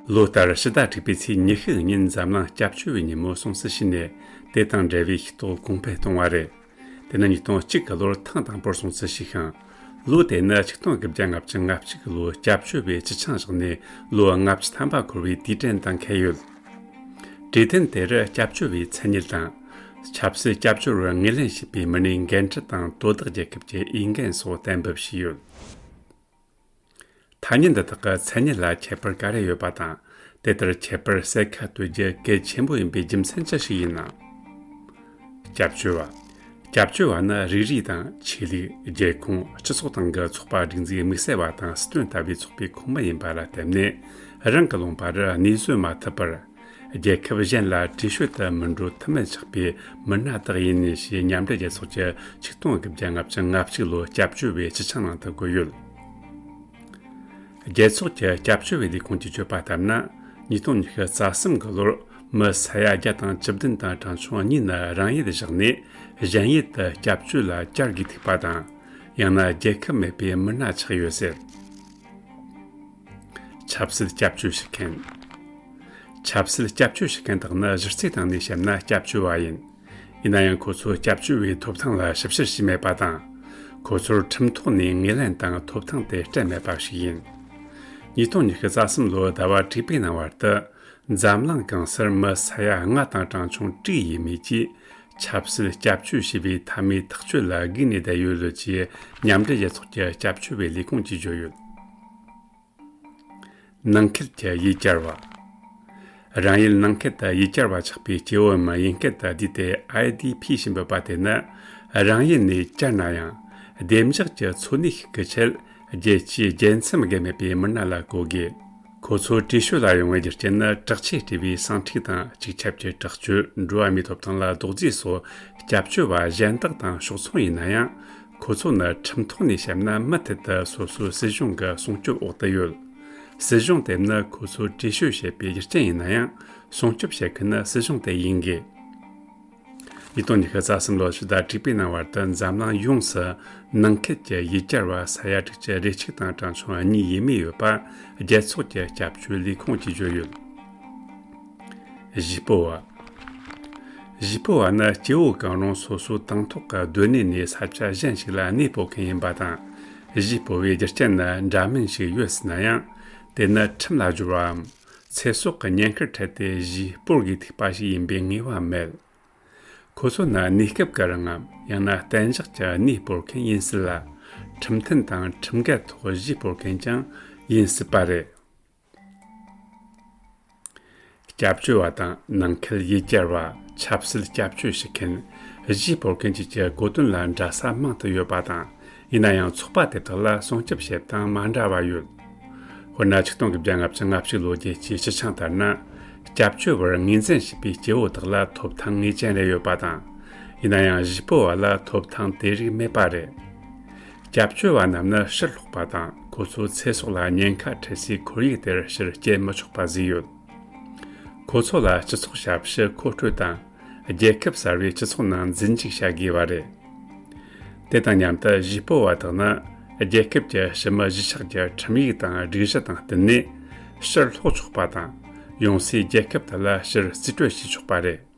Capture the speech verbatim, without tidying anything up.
ལོ་ལྟར་ཕྱི་ཟླ་དྲུག་པའི་ཚེས་ཉི་ཤུ་ཉིན་འཛམ་གླིང་སྐྱབས་བཅོལ་བའི་ཉིན་མོ་སྲུང་བརྩི་བྱས་ནས། དེ་དང་འབྲེལ་བའི་ཤེས་རྟོགས་གོང་འཕེལ་གཏོང་བ་རེད། དེ་ནི་ཉིས་སྟོང་གཅིག་གི་ལོར་ཐེངས་དང་པོར་སྲུང་བརྩི་བྱས་ཤིང་། ལོ་དེ་ནི་ཆིག་སྟོང་དགུ་བརྒྱ་ལྔ་བཅུ་ང་གཅིག་གི་ལོའི་སྐྱབས་བཅོལ་བའི་སྤྱི་ཆིངས་བཞག་ནས་ལོ་ལྔ་བཅུ་ཐམ་པ་འཁོར་བའི་དུས་དྲན་དང་འཁེལ་ཡོད། གྲོས་མཐུན་དེར་སྐྱབས་བཅོལ་བའི་མཚན་ཉིད་དང་། ཆབ་སྲིད་སྐྱབས་བཅོལ་བར་ངོས་ལེན་བྱེད་པའི་མི་སྣའི་འགན་འཁྲི་དང་དོ་བདག་རྒྱལ་ཁབ་ཀྱི་འོས་འགན་སོགས་གཏན་འབེབས་བྱས་ཡོད། ཐ་སྙད་འདི་དག་གི་མཚན་ཉིད་ལ་ཁྱད་པར་ག་རེ་ཡོད་པ་དང་། དེ་ལྟར་ཁྱད་པར་གསལ་ཁ་གཏོད་རྒྱུ་གལ་ཆེན་པོ་ཡིན་པའི་རྒྱུ་མཚན་ཅི་ཞིག་ཡིན་ནམ། སྐྱབས་བཅོལ་བ། སྐྱབས་བཅོལ་བ་ནི་རིགས་རུས་དང་ཆོས་ལུགས། རྒྱལ་ཁོངས། སྤྱི་ཚོགས་སྟེང་གི་ཚོགས་པ་སྒྲིག་འཛུགས་དམིགས་བསལ་བ་དང་སྲིད་དོན་ལྟ་བུའི་ཚོགས་པའི་ཁོངས་མི་ཡིན་པ་ལ་བརྟེན་ནས། རང་གི་ལུང་པ་རུ་གནས་བཟོད་མ་ཐུབ་པར། རྒྱལ་ཁབ་གཞན་ལ་བྲོས་བྱོལ་དུ་མི་འགྲོ་ཐབས་མེད་ཆགས་པའི་མི་སྣ་དག་ཡིན་ཞེས་མཉམ་འབྲེལ་རྒྱལ་ཚོགས་ཀྱི་ཆིག་སྟོང་དགུ་བརྒྱ་ལྔ་བཅུ་ང་གཅིག་ལོའི་སྐྱབས་བཅོལ་བའི་སྤྱི་ཆིངས་ནང་དུ་བཀོད་ཡོད། རྒྱལ་ཚོགས་ཀྱི་སྐྱབས་བཅོལ་བའི་ལས་ཁུངས་ཀྱིས་བརྗོད་པ་ལྟར་ན། ཉིས་སྟོང་ཉི་ཤུ་རྩ་གསུམ་གྱི་ལོར་མི་ས་ཡ་བརྒྱ་དང་བཅུ་བདུན་དང་གྲངས་ཆུང་གཉིས་ནི་རང་ཡུལ་བཞག་ནས་གཞན་ཡུལ་དུ་སྐྱབས་བཅོལ་ལ་བཅར་དགོས་ཐུག་པ་དང་། ཡང་ན་རྒྱལ་ཁབ་མེད་པའི་མི་སྣ་ཆགས་ཡོད་ཟེར། ཆབ་སྲིད་སྐྱབས་བཅོལ་ཞུ་མཁན། ཆབ་སྲིད་སྐྱབས་བཅོལ་ཞུ་མཁན་དག་ནི་གཞི་རྩའི་སྟེང་ནས་བཤད་ན་སྐྱབས་བཅོལ་བ་ཡིན། ཡིན་ན་ཡང་ཁོ་ཚོ་སྐྱབས་བཅོལ་བའི་ཐོབ་ཐང་ལ་ཞིབ་བཤེར་བྱས་མེད་པ་དང་། ཁོ་ཚོར་ཁྲིམས་ཐོག་ནས་ངོས་ལེན་དང་ཐོབ་ཐང་དེ་སྤྲད་མེད་པ་ཞིག་ཡིན། ཉིས་སྟོང་ཉི་ཤུ་རྩ་གསུམ་ལོའི་ཟླ་བ་དྲུག་པའི་ནང་བར་དུ། འཛམ་གླིང་གང་སར་མི་ས་ཡ་ལྔ་དང་གྲངས་ཆུང་དྲུག་ཡས་མས་ཀྱིས་ཆབ་སྲིད་སྐྱབས་བཅོལ་ཞེས་པའི་མཐའ་མའི་ཐག་གཅོད་ལ་སྒུག་ནས་བསྡད་ཡོད་ལུགས་ཀྱི་མཉམ་འབྲེལ་རྒྱལ་ཚོགས་ཀྱི་སྐྱབས་བཅོལ་བའི་ལས་ཁུངས་ཀྱིས་བརྗོད་ཡོད། ནང་ཁུལ་གྱི་ཡུལ་གྱར་བ། རང་ཡུལ་ནང་ཁུལ་དུ་ཡུལ་གྱར་བ་ཆགས་པའི་སྐྱེ་བོ་མི་ཡུན་སྐད་དུ་བསྡུས་ཏེ་ཨའི་ཌི་ཕི་ཞེས་འབོད་པ་དེ་ནི། རང་ཡུལ་ནས་གྱར་ན་ཡང་། བདེ་འཇགས་ཀྱི་འཚོ་གནས་ཤིག་གི་ཆེད་རྒྱལ་སྤྱིའི་རྒྱལ་མཚམས་བརྒལ་མེད་པའི་མི་སྣ་ལ་གོ་དགོས། ཁོ་ཚོ་བྲོས་བྱོལ་ལ་ཡོང་བའི་རྒྱུ་རྐྱེན་ནི་དྲག་ཆས་སྤྲས་པའི་ཟིང་འཁྲུག་དང་། གཅིག་ཁྱབ་ཀྱི་དྲག་སྤྱོད། འགྲོ་བ་མིའི་ཐོབ་ཐང་ལ་རྡོག་རྫིས་སོགས་སྐྱབས་བཅོལ་བ་གཞན་དག་དང་ཕྱོགས་མཚུངས་ཡིན་ན་ཡང་། ཁོ་ཚོ་ནི་ཁྲིམས་ཐོག་ནས་བཤད་ན་མུ་མཐུད་དུ་སོ་སོའི་སྲིད་གཞུང་གི་སྲུང་སྐྱོབ་འོག་ཏུ་ཡོད། སྲིད་གཞུང་དེ་ནི་ཁོ་ཚོ་བྲོས་བྱོལ་བྱེད་པའི་རྒྱུ་རྐྱེན་ཡིན་ན་ཡང་། སྲུང་སྐྱོབ་བྱེད་མཁན་ནི་སྲིད་གཞུང་དེ་ཡིན་དགོས། ཉིས་སྟོང་ཉི་ཤུ་རྩ་གསུམ་ལོའི་ཕྱི་ཟླ་དྲུག་པའི་ནང་བར་དུ་འཛམ་གླིང་ཡོངས་སུ་ནང་ཁུལ་གྱི་ཡུལ་གྱར་བ་ས་ཡ་དྲུག་ཅུ་རེ་གཅིག་དང་གྲངས་ཆུང་གཉིས་ཡས་མས་ཡོད་པ་རྒྱལ་ཚོགས་ཀྱི་སྐྱབས་བཅོལ་ལས་ཁུངས་ཀྱིས་བརྗོད་ཡོད། གཞིས་སྤོ་བ། གཞིས་སྤོ་བ་ནི་སྐྱེ་བོ་གང་རུང་སོ་སོའི་དང་ཐོག་གི་སྡོད་གནས་ནས་ས་ཆ་གཞན་ཞིག་ལ་གནས་སྤོ་མཁན་ཡིན་པ་དང་། གཞིས་སྤོ་བའི་རྒྱུ་རྐྱེན་ནི་འདྲ་མིན་ཞིག་ཡོད་སྲིད་ན་ཡང་། དེ་ནི་ཁྲིམས་ལ་སྦྱོར་བའམ། ཚེ་སྲོག་གི་ཉེན་ཁར་འཕྲད་དེ་གཞིས་སྤོར་དགོས་ཐུག་པ་ཞིག་ཡིན་པའི་ངེས་པ་མེད། ཁོ་ཚོ་ནི་གནས་སྐབས་ཀྱི་རིང་ངམ། ཡང་ན་གཏན་འཇགས་ཀྱི་གནས་སྤོར་མཁན་ཡིན་སྲིད་ལ། ཁྲིམས་མཐུན་དང་ཁྲིམས་འགལ་ཐོག་གཞིས་སྤོར་མཁན་ཀྱང་ཡིན་སྲིད་པ་རེད། སྐྱབས་བཅོལ་བ་དང་། ནང་ཁུལ་ཡུལ་གྱར་བ། ཆབ་སྲིད་སྐྱབས་བཅོལ་ཞུ་མཁན། གཞིས་སྤོར་མཁན་བཅས་ཀྱི་གོ་དོན་ལ་འདྲ་ས་མང་དུ་ཡོད་པ་དང་། ཡིན་ན་ཡང་ཚོགས་པ་དེ་དག་ལ་སྲུང་སྐྱོབ་བྱེད་སྟངས་མ་འདྲ་བ་ཡོད། དཔེར་ན། ཆིག་སྟོང་དགུ་བརྒྱ་ལྔ་བཅུ་ང་གཅིག་ལོ་རྒྱལ་སྤྱིའི་སྤྱི་ཆིངས་ལྟར་ན། སྐྱབས་བཅོལ་བར་ངོས་འཛིན་བྱེད་པའི་སྐྱེ་བོ་དག་ལ་ཐོབ་ཐང་ངེས་ཅན་རེ་ཡོད་པ་དང་། ཡིན་ན་ཡང་གཞིས་སྤོ་བ་ལ་ཐོབ་ཐང་དེ་རིགས་མེད་པ་རེད། སྐྱབས་བཅོལ་བ་རྣམས་ནི་ཕྱིར་ལོག་པ་དང་། ཁོ་ཚོའི་ཚེ་སྲོག་ལ་ཉེན་ཁ་འཕྲད་སའི་ཁོར་ཡུག་དེར་ཕྱིར་སྐྱེལ་མི་ཆོག་པ་བཟོས་ཡོད། ཁོ་ཚོ་ལ་སྤྱི་ཚོགས་ཞབས་ཞུ་མཁོ་སྤྲོད་དང་། རྒྱལ་ཁབ་གསར་བའི་སྤྱི་ཚོགས་ནང་འཛིན་འཇུག་བྱ་དགོས་པ་རེད། དེ་དང་མཉམ་དུ་གཞིས་སྤོ་བ་དག་ནི། རྒྱལ་ཁབ་ཀྱི་ཕྱི་མི་གཞིས་ཆགས་ཀྱི་ཁྲིམས་ཡིག་དང་སྒྲིག་གཞི་དང་བསྟུན་ནས། ཕྱིར་ལོག་ཆོག་པ་དང་། ཡོང་སའི་རྒྱལ་ཁབ་དེ་ལ་ཕྱིར་རྩིས་སྤྲོད་བྱེད་ཆོག་པ་རེད།